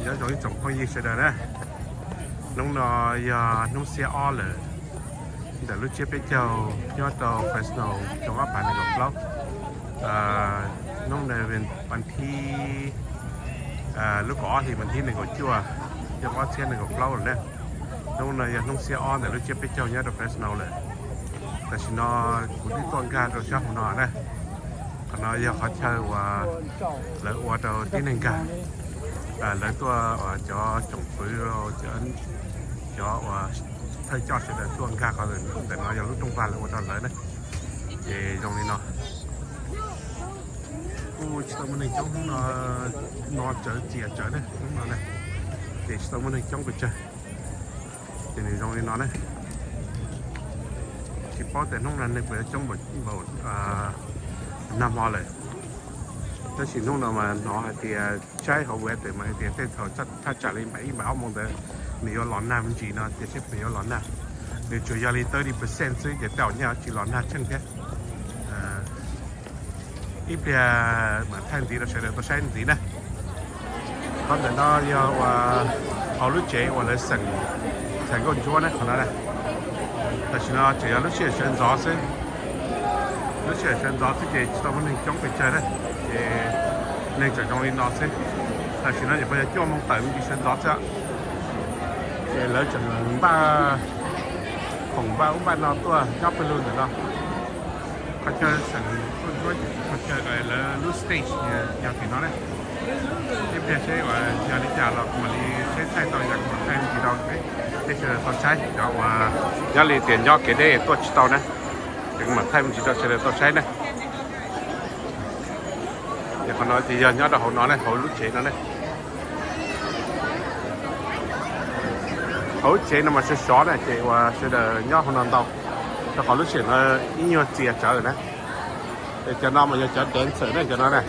Nyob zoo ib tsoom phooj ywg sawv daws na, hnub no yog hnub xiab ob lawm ntawm lub tsiab peb caug nyob rau Fresno xyoo ob phav nees nkaum plaub. Hnub no vas thib, lub kaum ob hli vas thib nees nkaum cuaj, xyoo ob txhiab nees nkaum plaub lawm na. Hnub no yog hnub xiab ob ntawm lub tsiab peb caug nyob rau Fresno lawm. Tam sim no kuv twb tuaj nkag rau sab hauv no na. Qhov no yog qhov chaw uas lawv ua rau tib neeg nkag. Lawv tuaj, cov tsoom fwv, cov uas thawj coj sawv daws tuaj nkag qhov ntawm no yog lub rooj vag lawv ua rau lawv na. Ces zoo li no. Kuj tsis tau muaj neeg coob hnub no, no tsawv txias tsawv na hnub no na. Ces tsis tau muaj neeg coob pes tsawg. Ces nws zoo li no na. Tsis paub tias hnub no neeg puas yuav coob npaum nag hmo lawm. Tab sis hnub no mas hnov hais tias saib hauv weather mas hais tias tej thaum thaj tsam li npaim ib npaim ob moos ntawd nws yuav los nag me ntsis no, ces seb puas yuav los nag. Nws tsuas yog li thirty percent xwb ces tej zaum nyaj tsis los nag tsheej thiab. Ib pliag mam thaij ntxiv rau sawv daws tau saib ntxiv na. Qhov ntawm no yog uas hauv lub tsev uas lawv xeem, xeem nkauj ntsuab na qhov no na. Tam sim no tseem yog lub sij hawm sawv ntxov xwb. Lub sij hawm sawv ntxov xwb ces tsis tau muaj neeg coob pes tsawg na. Ces neeg tseem zoo li no xwb. Tam sim no nyuam qhuav yog cuaj moos tawm me ntsis sawv ntxov xwb. Ces lawv tseem npaj khoom npaj ub npaj no tuaj nyob pawg lug ntawm no. Qhov chaw xeem nkauj ntsuab ces qhov chaw lawv lub stage yog tim no na. Ib pliag seb uas yog li cas los kuv mam li seb thaij tau yog kuv mam thaij me ntsis rau peb sawv daws tau saib cov uas nyob li tias nyob kev deb tuaj tsis tau na. Ces kuv mam thaij me ntsis rau sawv daws tau saib na. Ces qhov no ces yog nyob rau hauv no ne, hauv lub tsev no ne. Hauv lub tsev no mas sov sov na ces uas sawv daws nyob hauv no ntau, rau qhov lub sij hawm no ib nyuag txias tsawv na. Es cov no mas yog cov dancer ne, cov no na.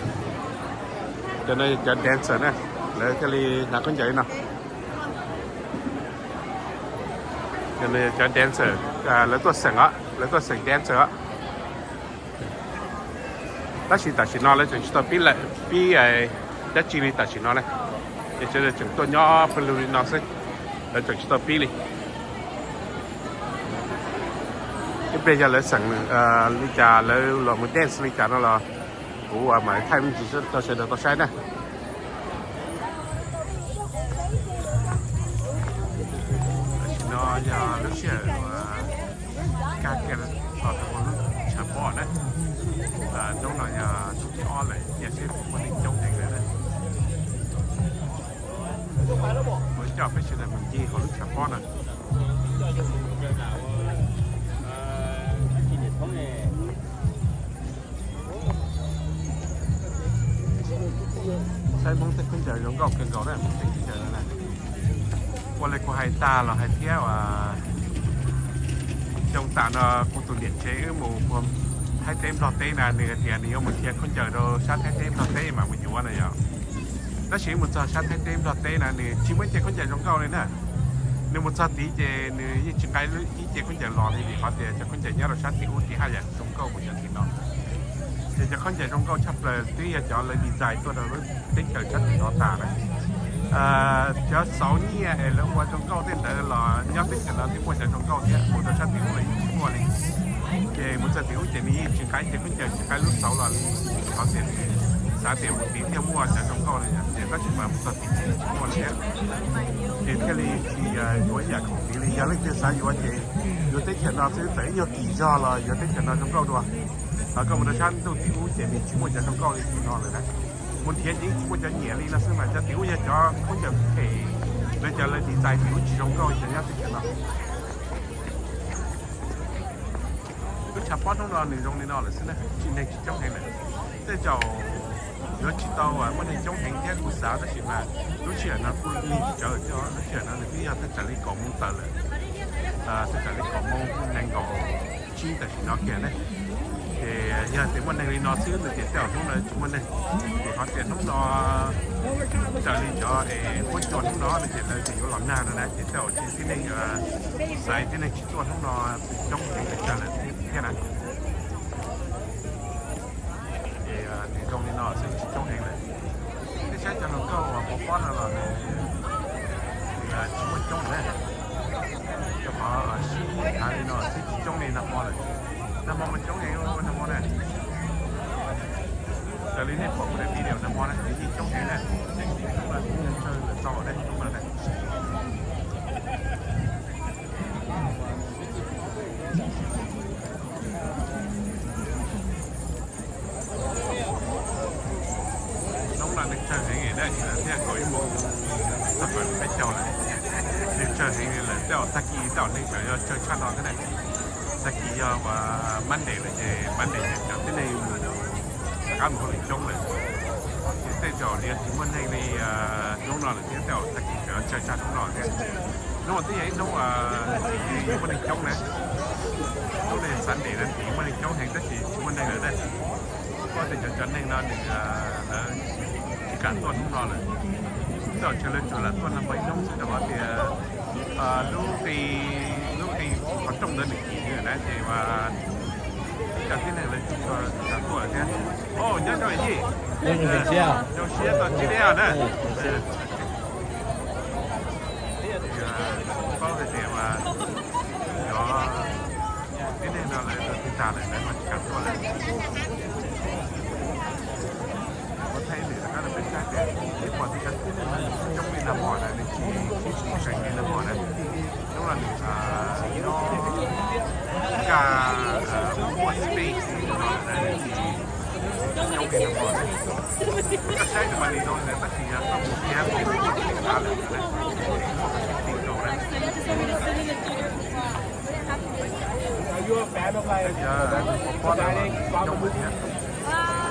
Cov no yog cov dancer na, lawv thiaj li hnav khaub ncaws li no. Cov no yog cov dancer, lawv tuaj xeem os, lawv tuaj xeem dancer os. Tab sis tam sim no lawv tseem tsis tau pib lawm, pib dab tsi li tam sim no ne. Ces sawv daws tseem tuaj nyob pawg lug li no xwb, lawv tseem tsis tau pib li. Ib pliag yog lawv xeem li cas, lawv los mus dance li cas no los kuv mam thaij me ntsis rau sawv daws tau saib na. Tam sim no yog lub sij hawm uas kag kiag los rau hauv lub tshav pob na. Hnub no yog hnub thib ob lawm, cia seb puas muaj neeg coob heev lawm na. Kuv coj peb sawv daws mus ncig hauv lub tshav pob no. Saib Hmoob tej khaub ncaws zoo nkauj kawg nkaus na, Hmoob tej khaub ncaws no na. Ua li kuv hais tag los hais thiab uas xyoo tas no kuv tus niam tsev wb mus puag Thaib teb Nplog teb na, nws hais tias nws yuav mus nrhiav khaub ncaws rau sab Thaib teb Nplog teb mam mus yuav na yom. Tab sis wb mus txog sab Thaib teb Nplog teb na nws tsis muaj ib ce khaub ncaws zoo nkauj li na. Nws mus txog tid ces nws yeej tsis nqa ib ce khaub ncaws los li vim qhov tias cov khaub ncaws nyob rau sab tim ub tim haj yam zoo nkauj mus cov tim no. Ces cov khaub ncaws zoo nkauj tshaj plaws twb yog cov lawv design tuaj rau lub teb chaws sab tim no tas na. Cov xauv nyiaj es lawv ua zoo nkauj tej ntawd los nyob teb chaws no twb muaj cov zoo nkauj thiab, mus rau sab tim ub los yeej tsis muaj li. Ces mus txog tim ub ces nws yeej tsis nqa ib ce khaub ncaws, tsis nqa lub xauv los li, qhov tias xav tias mus tid thiaj muaj cov zoo nkauj li, ces tab sis mas mus txog tim ces tsis muaj li thiab. Ces thiaj li tsis yuav ib yam khoom tid li. Yog leej twg xav yuav ces yuav teb chaws no xwb, txawm ib nyuag kim zog los yuav teb chaws no zoo nkauj dua. Ho koj mus rau sab ntuj tim ub ces nws tsis muaj cov zoo nkauj li tim no lawm na. Mus nrhiav ces yeej tsis muaj cov nyiam li no xwb mas cov tim ub yog cov khaub ncaws phem, lawv cov lawv design tim ub tsis zoo nkauj li cov nyob teb chaws no. Lub tshav pob hnub no nws zoo li no lawm xwb na, tsis neeg tsis coob heev lawm. Tej zaum yuav tsis tau muaj neeg coob heev thiab kuv xav, tab sis mas lub sij hawm no kuj neeg tsis tsawg thiab, lub sij hawm no nws twb yog thaj tsam li kaum moos tawm lawm, thaj tsam li kaum moos nees nkaum tsib tam sim no kiag ne. Ces yog tias muaj neeg li no xwb no ces tej zaum hnub no tsis muaj neeg. Ces qhov tias hnub no raws li cov es huab cua hnub no no ces lawv tseem yuav los nag no na, ces tej zaum tsis tib neeg xaiv tib neeg tsis tuaj hnub no coob heev pes tsawg lawm thiab na. Ces nws zoo li no xwb tsis coob heev lawm. Peb saib cov hluas nkauj uas pov pob no los nws Tsis muaj coob na. Cov qhov sib nrhav li no twb tsis coob li nag hmo lawm. Nag hmo mas coob heev nag hmo na. Raws li nej pom kuv daim video nag hmo na, yeej coob heev na. Hnub no kuv tsawg lawm tau ne, hnub no na. Hnub no neeg tsawg heev na, thiaj kaum ib moos txog kaum peb caug lawm. Neeg tsawg heev li lawm, tej zaum tag kis tej zaum neeg tseem yuav tsawg tshaj no thiab na. Tag kis yog uas Monday lawm ces Monday ces cov tib neeg rov qab mus hauj lwm coob lawm. Ces tej zaum nws yuav tsis muaj neeg li hnub no lawm thiab, tej zaum tag kis tseem yuav tsawg tshaj hnub no thiab. Hnub no twb yog ib hnub muaj neeg coob na. Hnub no Sunday na, muaj neeg coob heev tab sis tsis muaj neeg lawm na. Kuv tias cov, cov neeg no nws, lawv tsis kam tuaj hnub no lawm. Tej zaum tseem lawv tsuas lam tuaj nag hmo ib hnub xwb rau qhov tias lub qi, lub qi qhov rooj ntawd nws kim heev na ces mas cov tib neeg lawv tsis kam tuaj lawm thiab. Nyob zoo yij, zoo siab tau ntsib nej na. Paub hais tias mas cov tib neeg no lawv tus tij tas lawm lawv mas tsis kam tuaj lawm. Kuv thaij lwm rov qab rau peb saib tias ib pom tias cov tib neeg no nws tsis coob li nag hmo na, nws tsis sib tsis seem li nag hmo na. Hnub no nws nyob kaj muaj space no na, nws tsis coob li nag hmo na. Koj saib tus mas li no tab sis yog tau mus kiag pem muaj tib neeg tas lawm na, muaj qhov tib kaus na. Pov pob na,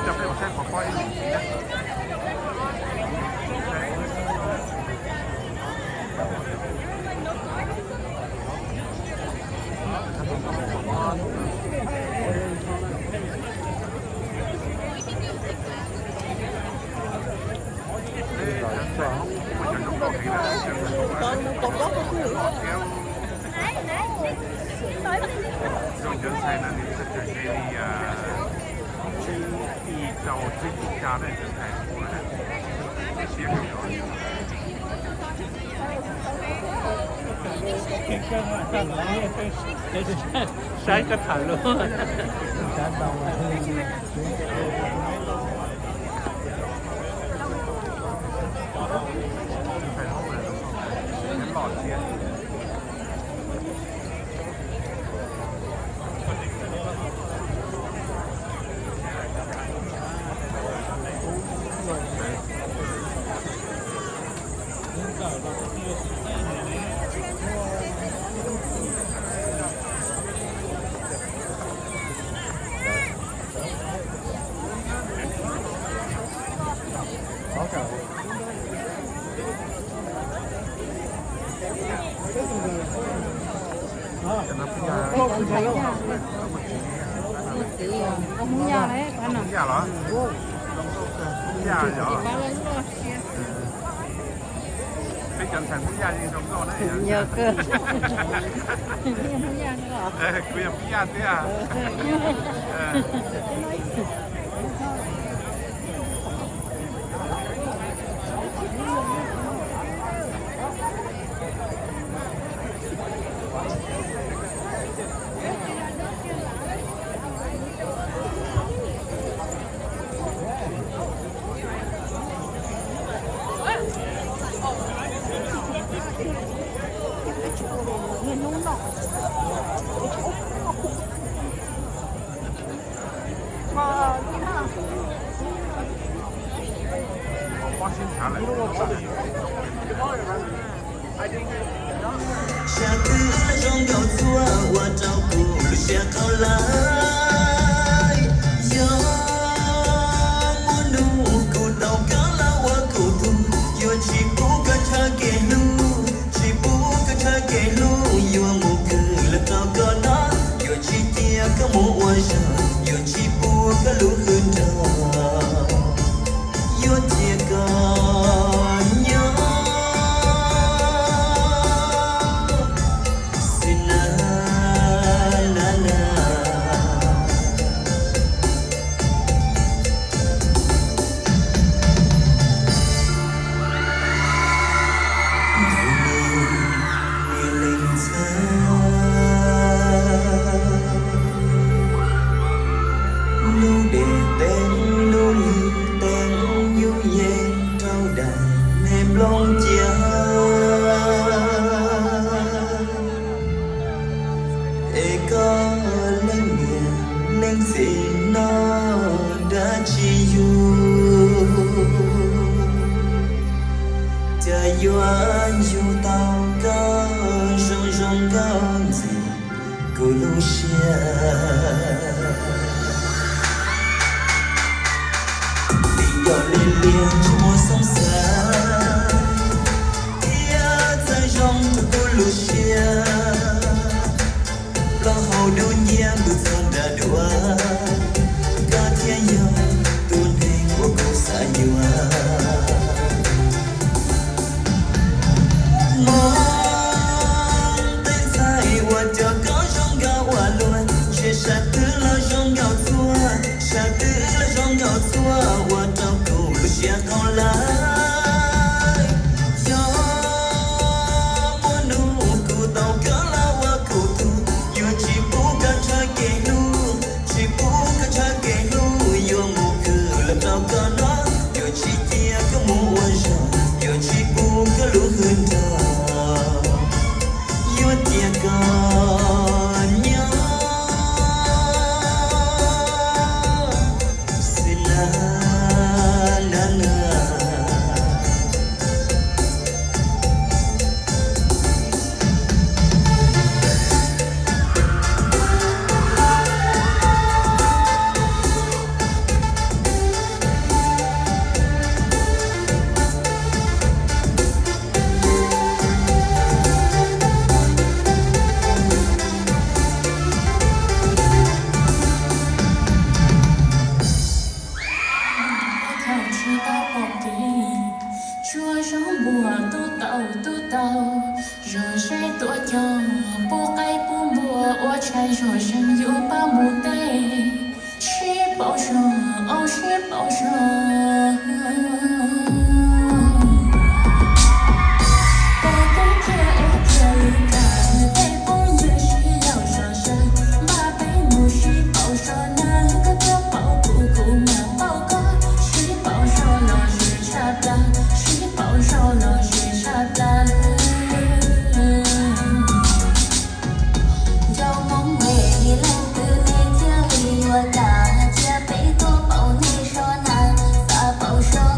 coj peb mus saib pov pob ib ntsis na. Zoo cov ntxhais no nws txawj kawm ze li, tsib ib rau tsib caug na cov ntxhais. Siab kawg nkaus. Saib koj tham lus. Hmoob Yaj los? Hmoob Yaj yog. Peb cov ntxhais Hmoob Yaj yeej zoo nkauj na. Kuv yog Hmoob Yaj thiab. Sab twb zoo nkauj txhua ua rau kuv lub siab qhau lawm. Yog muaj hnub kuv tau koj los ua kuv tug, yuav tsis pub koj tshaj kev hlub, tsis pub koj tshaj kev hlub, yuav mus khwv los rau koj noj, yuav tsis cia koj mus ua zog, yuav tsis pub koj lub hwj nrog, yuav cia koj nyob xwb na, na, na. Loo cia es koj leej niam leej txiv no dab tsi yug, cas yuav yug tau koj zoo zoo nkauj ntxim kuv lub siab. Lim yog li liag tsis muaj xoob xav, thiab txawj zoo rau kuv lub siab. Plaub hau dub nciab npws txog nram duav, koj thiaj yog tus neeg uas kuv xav yuav. Mob tej ntxhais uas cov koj zoo nkauj ua luaj, ntshe sab twg los zoo nkauj txhua, sab twg los zoo nkauj txhua, ua rau kuv lub siab qaug lawm. Yog muaj hnub kuv tau koj los ua kuv tug, yuav tsis pub koj tshav kev hlub, tsis pub koj tshav kev hlub, yuav mus khwv los rau koj noj, yuav tsis cia koj mus ua zog, yuav tsis pub koj lub hwj nrog, yuav cia koj nyob xwb na, na na. Thaum tsis tau pom kev, tsuas zoo npuas tub tau tub tau, zog zeb tuaj cog, pub qaib pub npua ua tshais zog zeeg yus pab mus teb. Sib paub zog, au sib paub zog. Peb keeb kiag es kiag lub nram, tej phooj ywg sib yaum zog zeeg, npaj peb mus sib paub zog na, koj tuaj paub kuv, kuv mam paub koj, sib paub zog los zoo tshaj plaws, sib paub zog los zoo tshaj plaws. Yog Hmoob me leej twg nej thiaj li yuav kam cia peb tuaj paub nej zog na, xav paub zog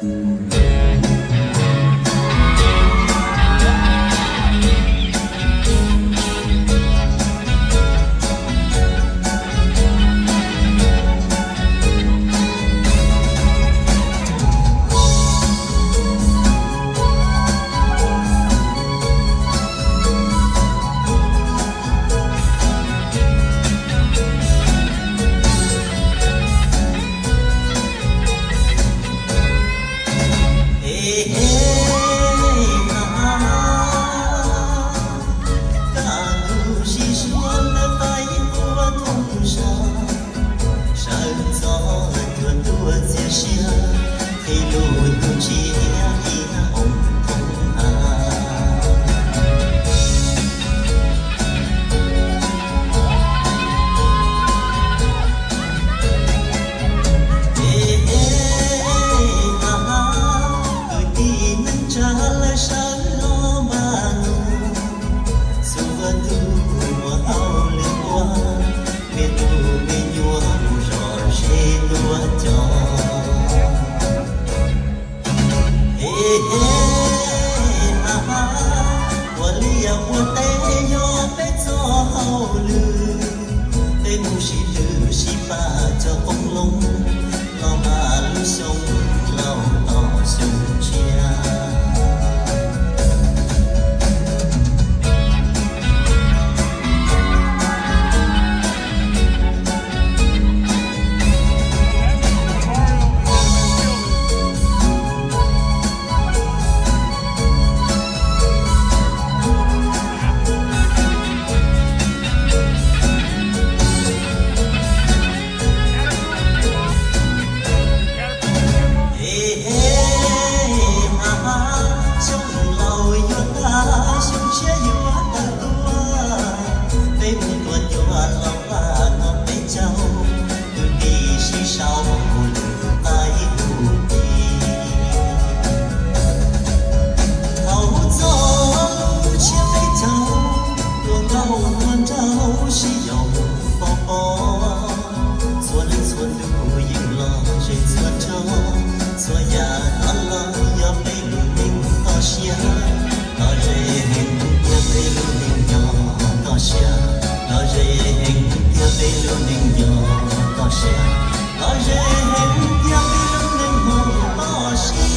He he, ha ha, kaj ntug zis zuag lawv qaib qua thoob zos, sawv ntxov cuag tuaj txias siab, qhib lub ntuj tsiab ib hoob thoob hav. He he, ha ha, kwv tij neej tsa lawv sawv los npaj nug, txhua tus muaj hauj lwm ua, me tub me nyuam mus zos ze tuaj cog. He he, ha ha, ua liaj ua teb yog peb txoj hauj lwm, peb mus sib twv sib pab cog qoob loo, los npaj lub xyoo laus tos xyoo tshiab. He he, ha ha, xyoo laus yuav tag xyoo tshiab yuav tawm tuaj, peb mus tua ncua los npaj no peb caug, kwv tij sib sau lwm qaib lub ti. Thaum txog lub tshiab peb caug, hluas nkauj hluas nraug sib yaum mus pov pob. Txhua leej txhua tus yeej los ze txhua tsob, txhua yam hnov los yog peb lub neej toj siab. Lom zem heev tiag peb lub neej nyob toj siab, lom zem heev tiag peb lub neej nyob toj siab, lom zem heev tiag peb lub neej nyob toj siab.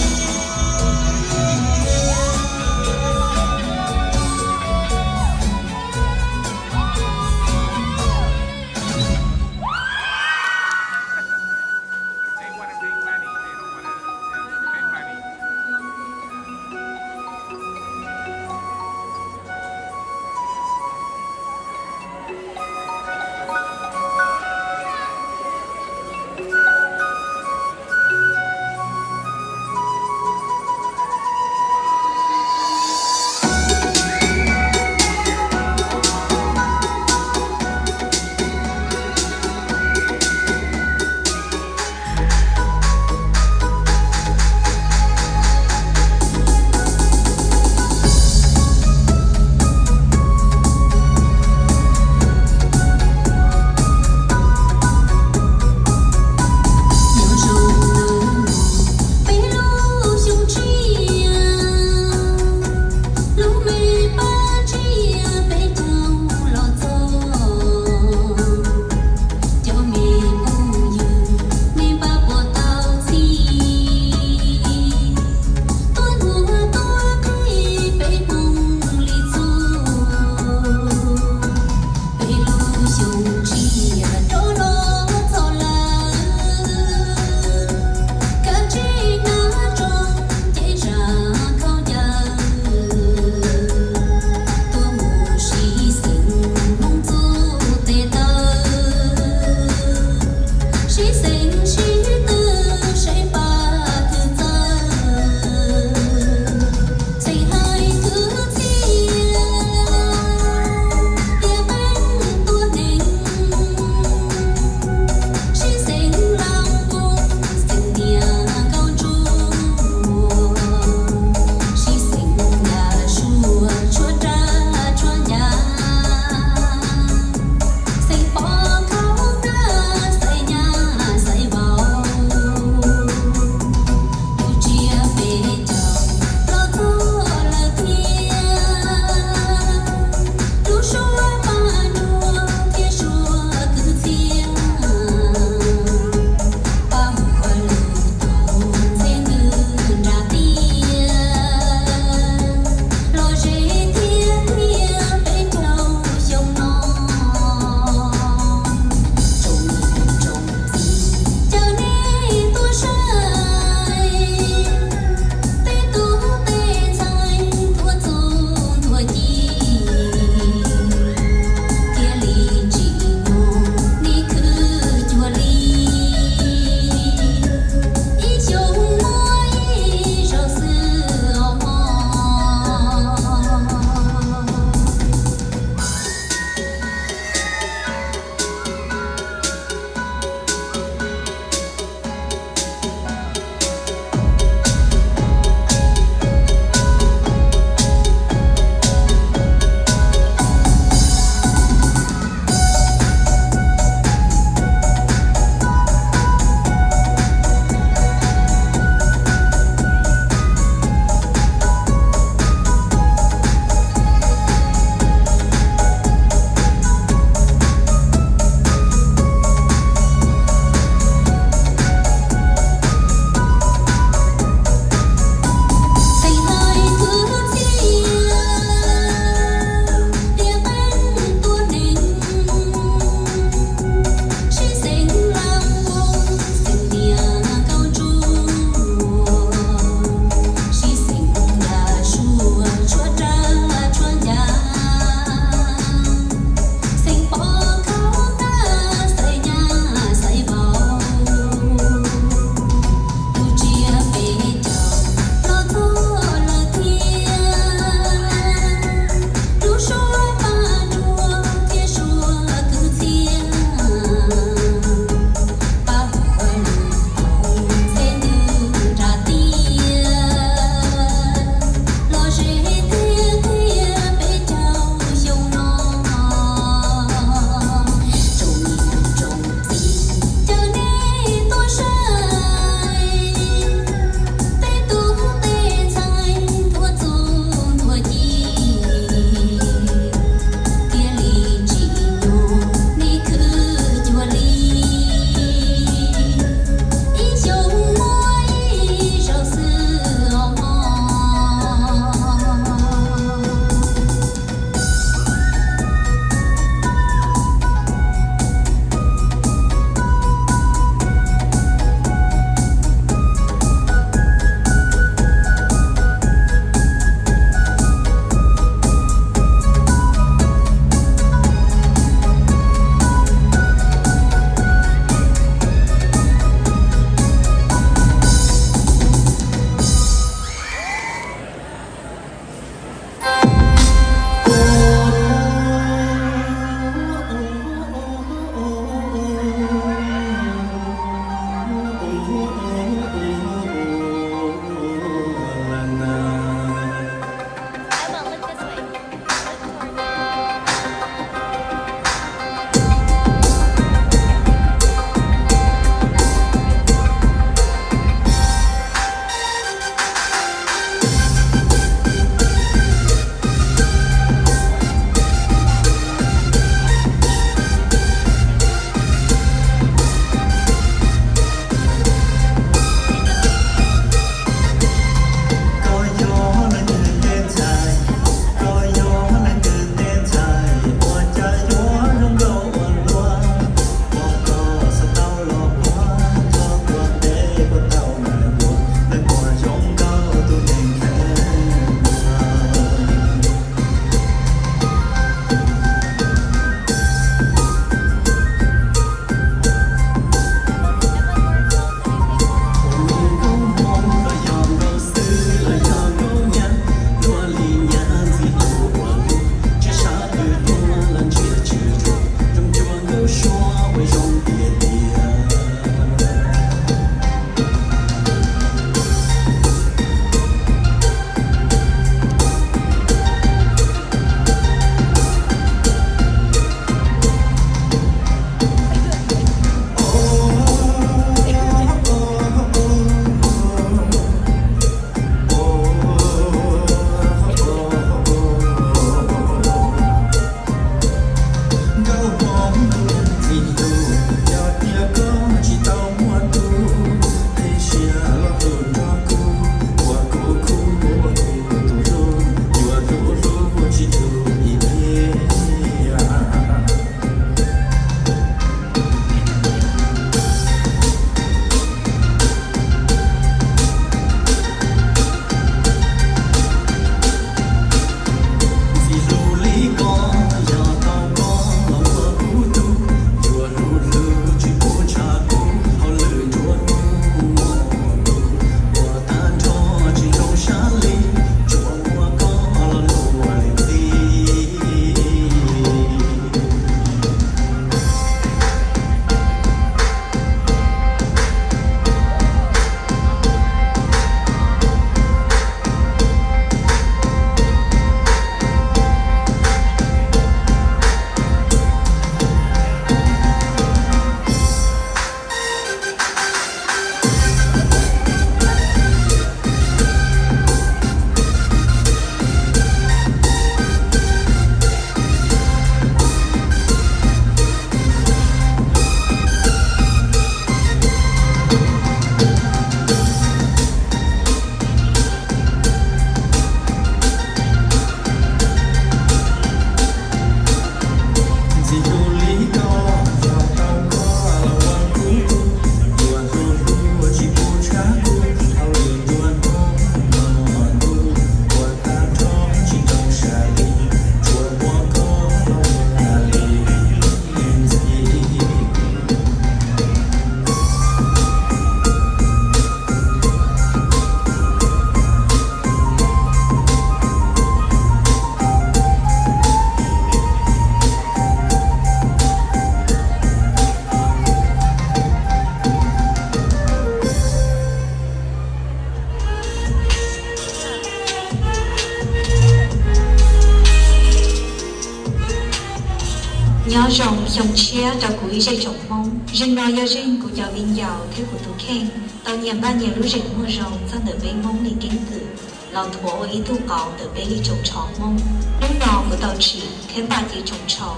Nyob zoo xyoo tshiab rau kuv ib zej tsoom Hmoob. Zeej no yog zeej kuv cov viv ncaus thiab kuv tus kheej tau nyias npaj nyias lub zeem muag zoo txog ntawm peb Hmoob li keeb kwm los nthuav ua ib tug qauv ntawm peb li tsoos tsho Hmoob. Hnub no kuv tau tsim thiab npaj cev tsoos tsho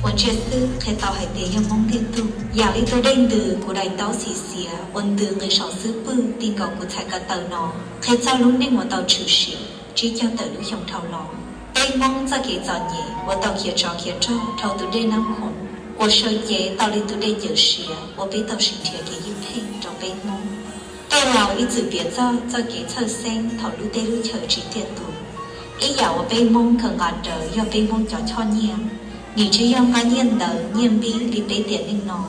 uas ntsiab xwb qhia tau hais tias yog Hmoob ntiag tug. Yam li tus dej ntws kuv daim ntaub xiv xiav uas ntws nqis saum xub pwg ti nkaus kuv txhais ko taw no, qhia txog lub neej uas tau tshwm sim tsib caug tawm lub xyoo dhau los. Peb Hmoob txoj kev txom nyem uas tau khiav tsov khiav rog dhau tus dej Nab Khoom uas sawv cev tau li tus dej cawm siav uas peb tau sim nrhiav kev ywj pheej rau peb Hmoob. Tej laus ib txwm piav txog txoj kev txhawj xeeb thaum lub teb lub chaw tsis tiaj tus. Ib yam uas peb Hmoob khaws nqa rawv yog peb Hmoob cov choj nyiaj, nim tsis yog nqa nyiaj ntawv nyiaj npib li peb tiam neej no.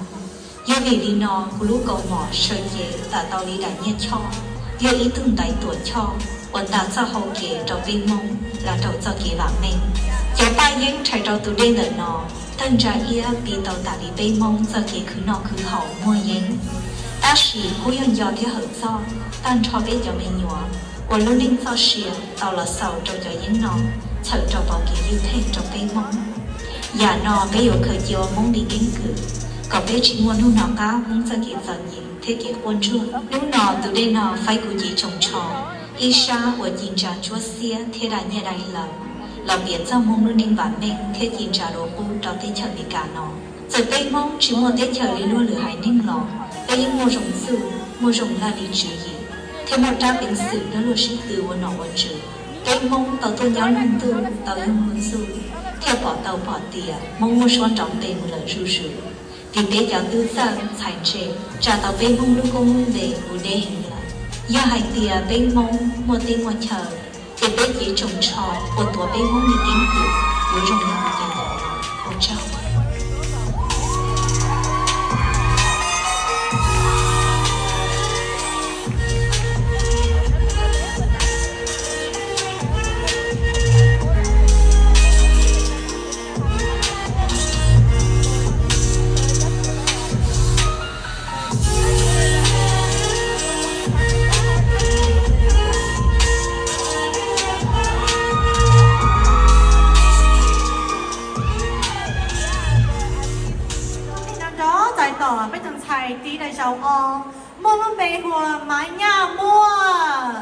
Yog vim li no kuv lub kaus mom sawv cev tam tau li daim nyiaj choj, yog ib tug ntaiv tuam choj uas ntas txoj hau kev rau peb Hmoob lav raum txoj kev vam meej. Cov paj yeeb rhais rau tus dej ntawm no, tawg ntsa iab piv tau tas li peb Hmoob txoj kev khwv noj khwv haus muag yeeb. Tab sis kuj yog nco thiab hawm txog tag nrho peb cov me nyuam uas lub neej txoj sia tau los xaus rau cov yeeb no, txhawm rau pom kev ywj pheej rau peb Hmoob. Yam no peb yuav khaws cia ua Hmoob li keeb kwm, kom peb tsis muaj hnub hnov qab Hmoob txoj kev txom nyem thiab kev quaj ntsuag. Hnub no tus dej no faib kuv cev tsoos tsho, ib sab uas ci ntsa ntsuab xiab thiab dai nyiaj dai hlaws, los piav txog Hmoob lub neej vam meej thiab ci ntsa dua qub rau teb chaws Amelikas no. Txawm peb Hmoob tsis muaj teb chaws li luag lwm haiv neeg los peb yeej muaj zoo txuj, muaj zoo laj lim tswv yim, thiab muaj rab peev xwm nyob luag sib tw ua nom ua tswv. Peb Hmoob tau tuaj nyob lub ntuj tau yug lub txuj, thiaj pom tau pom tias Hmoob muaj suab nrov npe mus lawm zuj zus. Vim peb cov tub txawj txhais ntse tsa tau peb Hmoob lub koob lub npe mus deb heev lawm. Yog hais tias peb Hmoob muaj teb muaj chaw, ces peb cev tsoos tsho uas tuav peb Hmoob li keeb kwm yuav zoo li kuv cev ntawm no. Ua tsaug. Nrov nrov txais tos peb tus ntxhais tib daim zauv o, muaj lub npe hu ua Maiv Nyaj Muaj.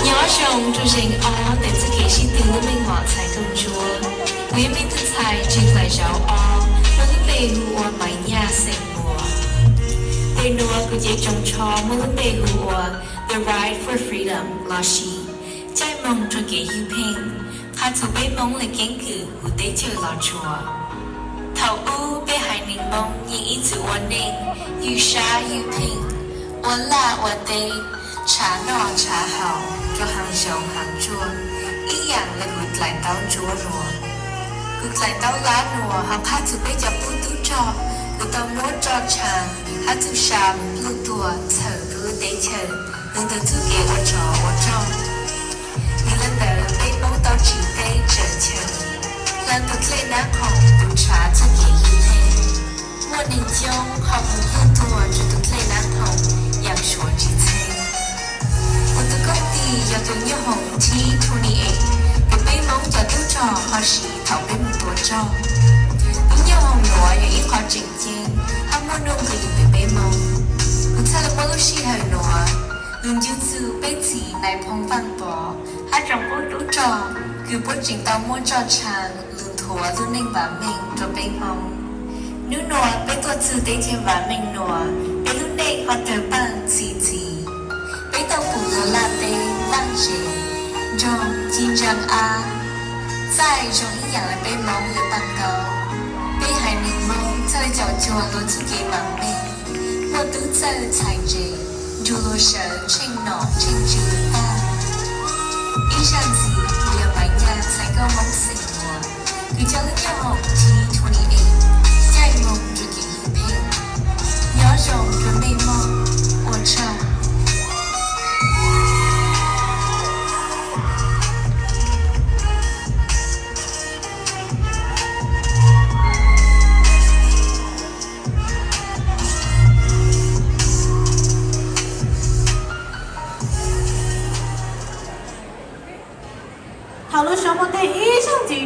Nyob zoo rau zeej ob ntawm txoj kev sib tw lub meej mom txhais nkauj ntsuab. Kuv yog nej tus ntxhais tsis txais zauv o, muaj lub npe hu ua Maiv Nyaj xeem Muas. Ntawm nuav kuv cev tsoos tsho muaj lub npe hu ua The Ride for Freedom lossis Caij Moog rua Kev Ywj Pheej, qha txug peb Moob le keeb kwm huv teb chaws Los Tsuas. Thaum ub peb haiv neeg Moob yeej ib txwm ua neej ywj sab ywj pheej, ua laj ua teb, tshav noj tshav haus rua hav zoov hav tsuag, ib yaam le kuv dlaim ntaub ntsuab nuav. Kuv dlaim ntaub lab nuav ho qha txug peb cov tub tub rog kws tau muab roj tshaav hab txuj sa pluj tuag txhawm rua lub teb chaws lug ntawm txuj kev ua tsov ua rog. Vim le ntawd peb Moob tau tsim teb tsaws chaw, hlawv tus dlej Nab Khoom tu tshav txuj kev ywj pheej. Muaj neeg coob ho mus pluj tuag rua tus dlej Nab Khoom yaam suav tsis txheeb. Kuv tug koob tij yog tus nyuj hoom T twenty-eight kws peb Moob cov tub rog ho siv thaum peb mus tua rog. Lub nyuj hoom nuav yog ib qhov tseem ceeb hab muaj nuj nqis rua peb Moob. Kuv txhaj le muab lub sij hawm nuav lug ncu txug peb txiv Nais Phoo Vaaj Pov hab tsoom tub rog kws puab tseem tau muab roj tshaav lug nthuav lub neej vam meej rua peb Moob. Nub nuav peb tuaj txug teb chaws vam meej nuav, peb lub neej ho tawg paaj txi txiv. Peb tau pum lug laj teb, vaaj tsev, nroog, ci ntsaa av, txaij zoo ib yaam le peb Moob yuav paaj ntaub. Peb haiv neeg Moob txhaj le caum cuag lug txuj kev vam meej, muaj tub txawj txhais ntse, nrug lug sawv tsheej nom tsheej tswv lug taag. Ib zaag ntxiv kuv yog Maiv Nyaj txhais nkauj Moob xeem Muas, kws coj lub nyuj hoom T twenty-eight, Caij Moog rua Kev Ywj Pheej. Nyob zoo rua mej Moob, ua tsaug.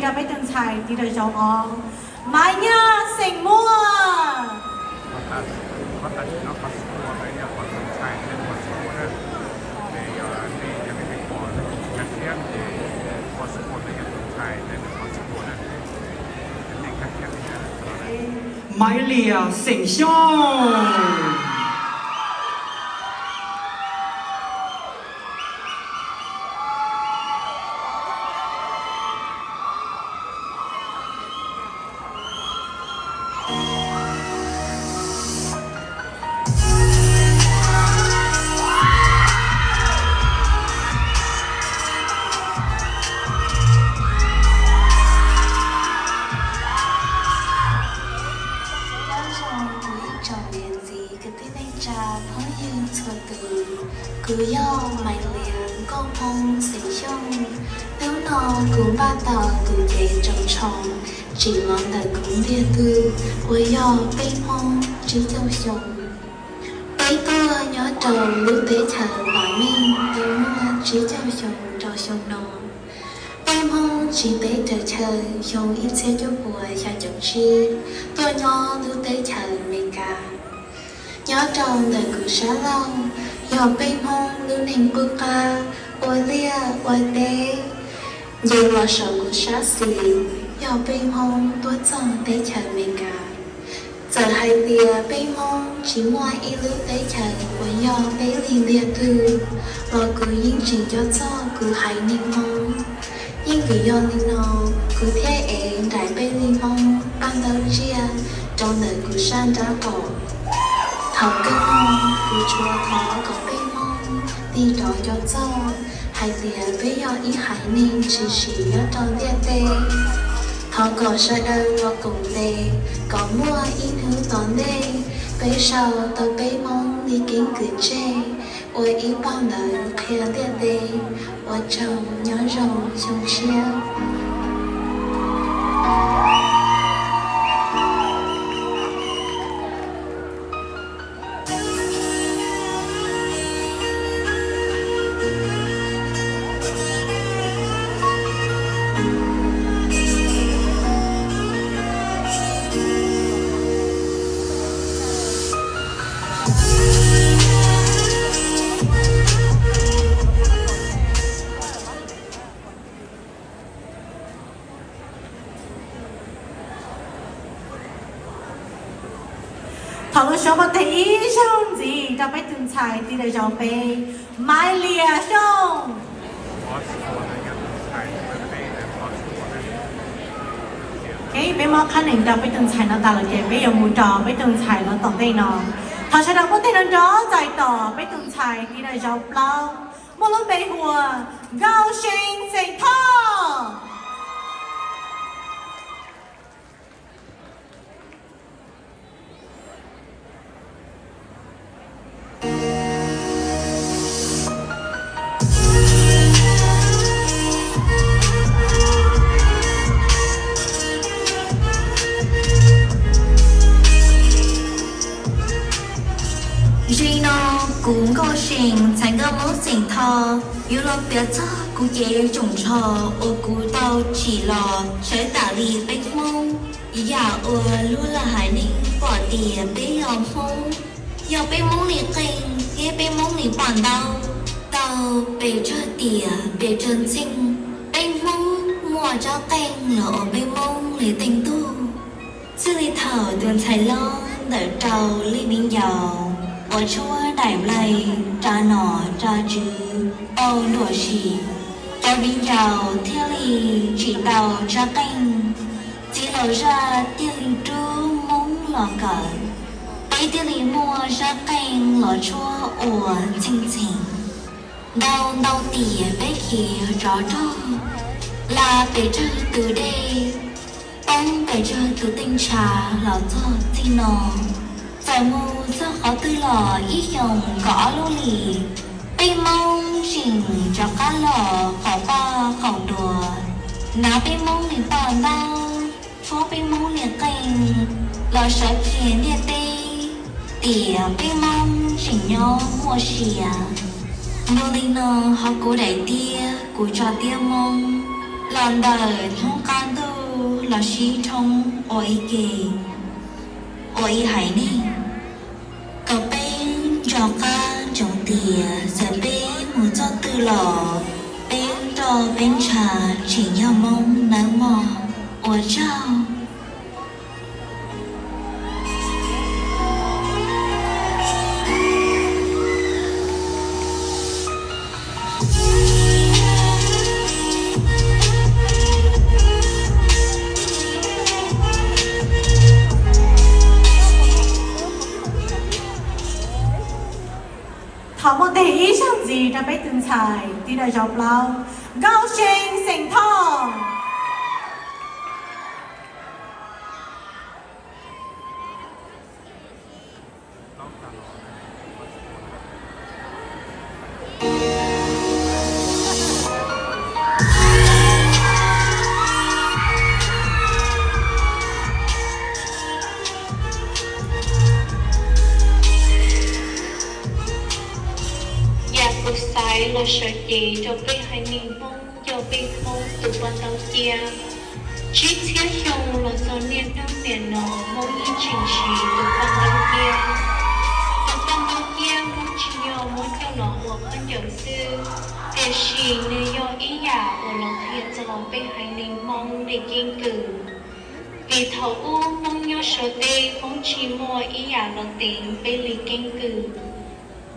Rau peb tus ntxhais tiv rau zaum os, Maiv Nyaj xeem Muas. Maiv Lias xeem Xyooj. Nyob zoo kuv ib tsoom niam txiv kwv tij neej tsa phooj ywg txhua tus, kuv yog Maiv Lias nkauj Hmoob xeem Xyooj. Hnub no kuv npaj tau tus kev tsoos ntshoo tsim los ntawm kuv ntiag tug uas yog peb Hmoob tsib caug xyoo. Peb tuaj nyob rau lub teb chaws vam meej tau muaj tsib caug xyoo rau xyoo no. Peb Hmoob tsiv teb raws chaw xyoo ib txhiab cuaj puas xya caum tsib tuaj nyob lub teb chaws Amelikas. Nyob rau ntawm kuv sab laug yog peb Hmoob lub neej qub qab ua liaj ua teb. Nce los saum kuv sab xis yog peb Hmoob tuaj txog teb chaws Amelikas. Txawm hais tias peb Hmoob tsis muaj ib lub teb chaws uas yog peb li ntiag tug los kuv yeej tseem nco txog kuv haiv neeg Hmoob. Yeej vim yog li no kuv thiaj ev nraim peb li Hmoob paj ntaub tsiaj rau ntawm kuv sab nrab qaum. Thaum kawg no kuv tsuas thov kom peb Hmoob tig rov nco txog hais tias peb yog ib haiv neeg tshwm sim nyob rau ntiaj teb. Thov kom sawv daws los koom tes kom muaj ib hnub tom ntej peb sau tau peb Hmoob li keeb kwm tseg ua ib pauj ntawv qhia ntiaj teb. Ua tsaug, nyob zoo xyoo tshiab. Thov lub suab npaj teg ib zaug ntxiv rau peb tus ntxhais tiv lawm zaum peb, Maiv Lias Xyooj. Peb muab qhab nees rau peb tus ntxhais no tas lawm ces peb yuav mus rau peb tus ntxhais no tom ntej no. Thov sawv daws npaj teg nrov nrov txais tos peb tus ntxhais tiv lawm zaum plaub, muaj lub npe hu ua Nkauj See xeem Thoj. Zaum no kuv Nkauj See txhais nkauj Hmoob xeem Thoj yuav los piav txog kuv cev tsoos ntsho uas kuv tau tsim los sawv tam li peb Hmoob, yam uas luag lwm haiv neeg pom tias peb yog Hmoob, yog peb Hmoob li qeej thiab peb Hmoob li paj ntaub, tau pes tsawg tiam pes tsawg ntxeej, peb Hmoob muaj tsob qeej los ua peb Hmoob li teej tug. Txij li thaum tus ntxhais hlob ntawm rau Lij Viv Ncaus ua tshuab daim nplai tsa nom tsa tswv tau nruam sim, cov viv ncaus thiaj li tsim tau tsob qeej, txiv laus zaj thiaj li rub Hmoob los kawm, peb thiaj li muaj tsob qeej los tshuab ua ntxeej ntxheem. Ntau ntau tiam peb khiav tsov rog, la pes tsawg tus dej, poob pes tsawg tus teej ntshav los txog txij no. Txawm mus txog qhov twg los ib xyoos kaum ob lub hlis, peb Hmoob tseem rov qab los qaum paj qaum nruas, hnav peb Hmoob li paj ntaub, tshuab peb Hmoob li qeej los sawv kiag ntiaj teb, tias peb Hmoob tseem nyob muaj sia. Dua li no ho kuv daim tiab kuv tso tiab Hmoob Los ntawm hnub qab ntuj los sib thoob ua ib ke, ua ib haiv neeg, kom peb nco qab ntsoov tias txawm peb mus txoj twg los peb roj peb ntsha tseem yog Hmoob nawb mog. Ua tsaug. Thov muaj ntej ib zaug ntxiv rau peb tus ntxhais tib daim zov plaub, Nkauj See xeem Thoj. Yam kuv xaiv los sawv cev rau peb haiv neeg Hmoob yog peb Hmoob tus paj ntaub ciab. Tsib txhiab xyoo los txog niaj hnub niam no Hmoob yeej tseem siv tus paj ntaub ciab. Tus paj ntaub ciab Hmoob tsis yog muab coj los ua khaub ncaws xwb, tiam sis nws yog ib yam uas los qhia txog peb haiv neeg Hmoob li keeb kwm. Vim thaum ub Hmoob nyob Suav teb Hmoob tsis muaj ib yam los teev peb li keeb kwm.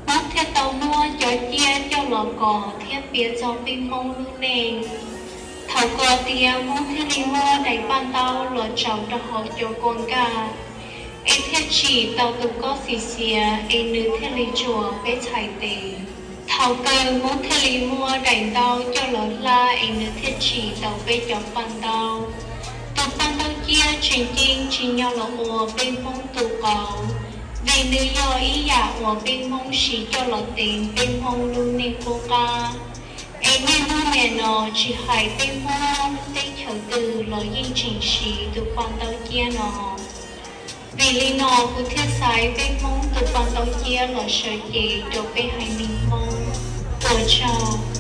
Hmoob thiaj tau muab cov ciab coj los kos thiab piav txog peb Hmoob lub neej. Thaum kos tiav Hmoob thiaj li muab daim paj ntaub los tsaus rau hauv cov kua nkaj, es thiaj tsim tau tus kob xim xiav es nws thiaj li tsuas peb txhais tes. Thaum kawg Hmoob thiaj li muab daim ntaub coj los hlab es nws thiaj tsim tau peb cov paj ntaub. Tus paj ntaub ciab tseem ceeb tsim nyog los ua peb Hmoob tus qauv, vim nws yog ib yam uas peb Hmoob siv coj los teev peb Hmoob lub neej qub qab. Es niaj hnub niam no tsis hais peb Hmoob nyob lub teb chaws twg los yeej tseem siv tus paj ntaub ciab no. Vim li no kuv thiaj xaiv peb Hmoob tus paj ntaub ciab los sawv cev rau peb haiv neeg Hmoob. Ua tsaug.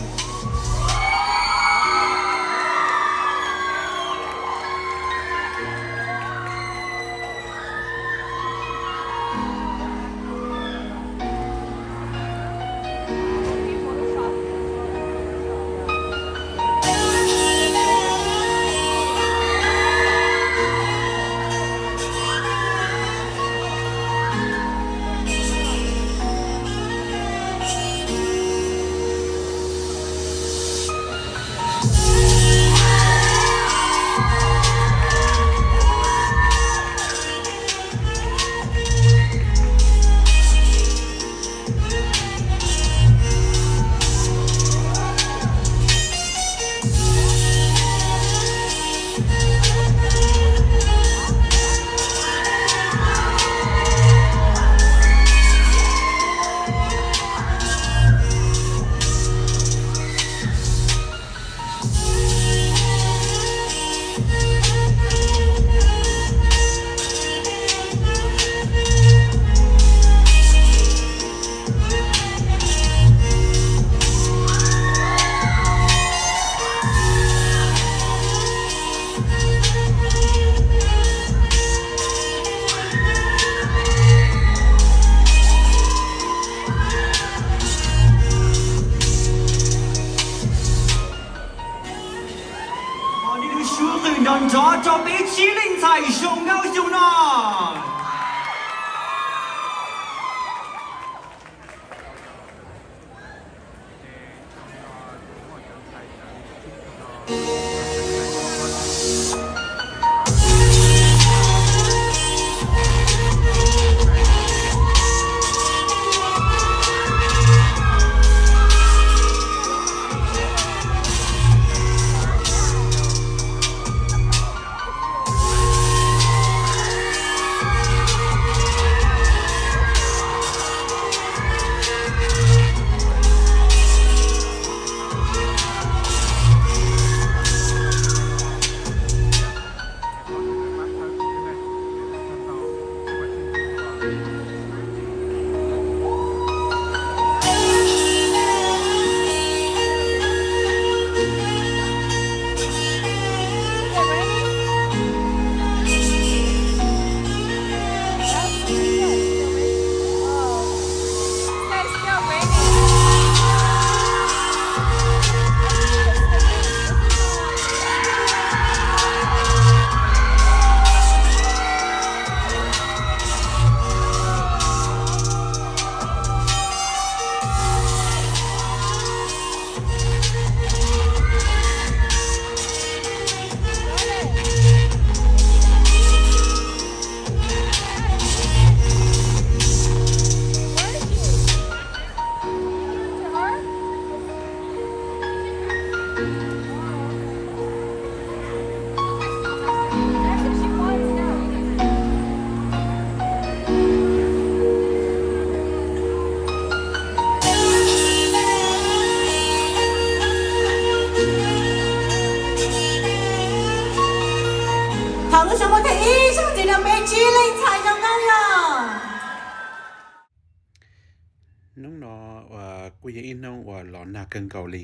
Thov nej lub suab qw nrov nrov rau peb tsib leej ntxhais zoo nkauj xyoo no. Yog peb tsib leej ntxhais zoo nkauj yog. Hnub no kuj yog ib hnub uas los nag kawg nkaus li.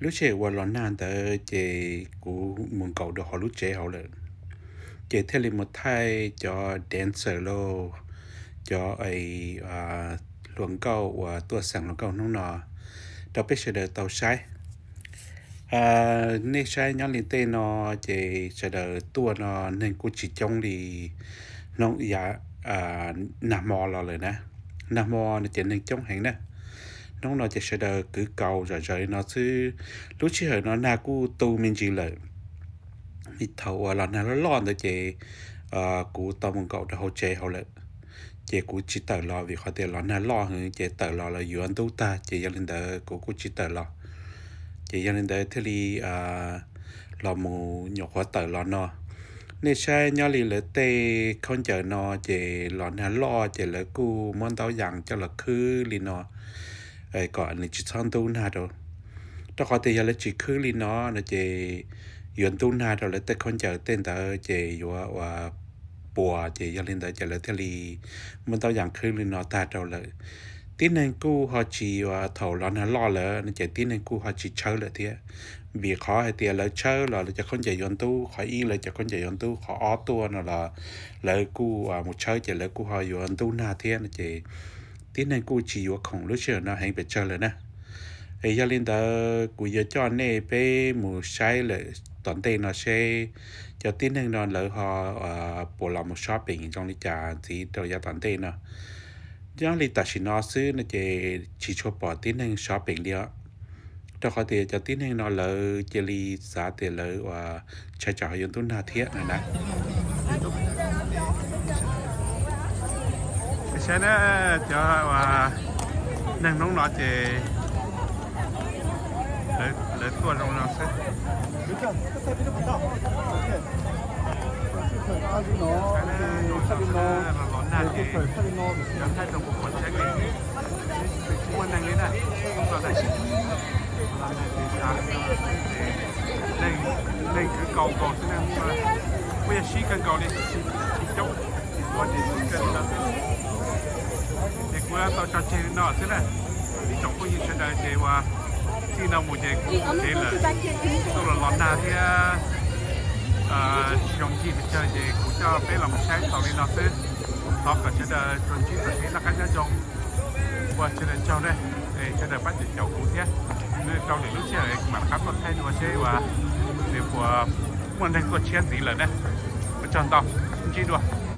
Lub sij hawm uas los nag ntawd ces kuv mus nkaum rau hauv lub tsev hauv lawm, ces thiaj li mus thaij cov dancer los cov hluas nkauj uas tuaj xeem hluas nkauj hnub no rau peb sawv daws tau saib. Nej saib nyob li tej no ces sawv daws tuaj no neeg kuj tsis coob li hnub ya nag hmo los lawm na. Nag hmo no ces neeg coob heev na. Hnub no ces sawv daws kwv kaus zom zaws li no xwb. Lub sij hawm no nag kuj tu me ntsis lawm. Thaum uas los nag loj loj ntawd ces kuv tau mus nkaum rau hauv tsev hauv lawm, ces kuv tsis tawm los vim qhov tias los nag loj heev ces tawm los los yuav ntub tag, ces yog li ntawd kuv kuj tsis tawm los. Ces yog li ntawd thiaj li los mus nyuam qhuav tawm los no. Nej saib nyob li lawv tej khaub ncaws no ces los nag loj ces lawv kuj muab ntaub yas coj los khwb li no kom nws tsis txhob ntub nag rau. Rau qhov tias yog lawv tsis khwb li no no ces yuav ntub nag rau lawv tej khaub ncaws tej ntawd ces yuav ua puas, ces yog li ntawd ces lawv thiaj li muab ntaub yas khwb li no tag rau lawm. Tib neeg kuj ho tsis, thaum los nag loj lawm no ces tib neeg kuj ho tsis tshawb lawm thiab, vim qhov hais tias lawv tshawb los lawv cov khaub ncaws yuav ntub, qhov ib lawv cov khaub ncaws yuav ntub, qhov ob tuaj no los lawv kuj mus tshawb ces lawv kuj ho yuav ntub nag thiab no ces tib neeg kuj tsis yuav khoom lub sij hawm no heev pes tsawg lawm na. Es yog li ntawd kuv yuav coj nej peb mus saib lawm tom ntej no seb cov tib neeg no lawv ho puas los mus shopping zoo li cas ntxiv rau yav tom ntej no. Nyob li tam sim no xwb no ces tsis tshua pom tib neeg shopping li os, rau qhov tias cov tib neeg no lawv cia li xav tias lawv ua tshais tsam ho yuav ntub nag thiab no na. Saib na, cov neeg hnub no ces lawv tuaj zoo no xwb. Los nag ces cov thaij rau kuv pom tseeb li, tsis muaj neeg li na. Hnub no na, neeg kwv kaus nkaus xwb na, kuj yog sib kawg nkaus li, tsis coob, tsis tuaj ces sib kawg li no xwb. Ces kuv tau tso tseg li no xwb na. Ib tsoom phooj ywg sawv daws ces uas txij no mus ces kuv mus tsev lawm, tuaj los los nag thiab tsis zoo ncig pes tsawg ces kuv coj peb los mus saib tau li no xwb. Thov kom sawv daws tsuas ntsib txoj kev noj qab nyob zoo, ua sawv daws tsaug na, es sawv daws pab caum kuv thiab. Nws rau lwm lub sij hawm kuv mam rov qab tuaj thaij dua seb uas nws puas muaj neeg tuaj tshiab ntxiv lawm na. Ua tsaug ntau, ntsib dua.